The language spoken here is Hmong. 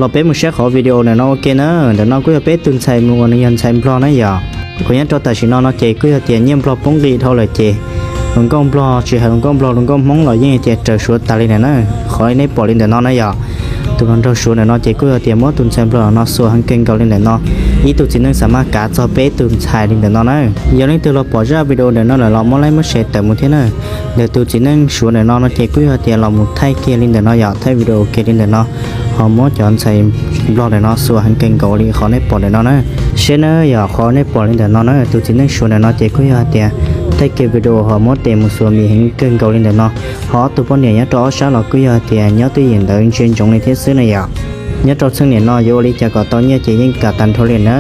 Los peb mus saib qhov video ntawm no ua ke na. Ntawm no kuj yog peb tus ntxhais mus uas nws yog ntxhais Nplog na yom. Uas nyob rau tam sim no no ces kuj yog tias nyiaj Nplog poob nqis dhau lawm ces hluas nkauj Nplog, tsis hais hluas nkauj Nplog, hluas nkauj Hmoob los yeej tias raws Suav tas li ntawm na. Qhov nej pom li ntawm no na yom, tus hluas nraug Suav ntawm no ces kuj yog tias muab tus ntxhais Nplog no xuas heev kawg nkaus li ntawm no. Ib tug txiv neej xav maj kav txog peb tus ntxhais li ntawm no na. Yog leej twg los pom zaj video ntawm no lawm los muab like muab share tawm mus thiab na. Ntawm tus txiv neej Suav ntawm no no ces kuj yog tias los mus thaij kiag li ntawm no yom, thaij video kiag li ntawm no, ho muab cov ntxhais Nplog ntawm no xuas heev kawg nkaus li qhov nej pom ntawm no na. Seb na yom, qhov nej pom li ntawm no na, tus txiv neej Suav ntawm no ces kuj yog tias thaij kiag video ho muab tes mus xuas mis heev kawg nkaus li ntawm no. Ho ob tug poj niam nyob rau ob sab los kuj yog tias nyob twj ywm ntawd ntsia ntsoov li thiab xwb na yom. Nyob rau txheej niam no yuav ua li cas kom tau nyiaj ces yeej kam tag nrho li na.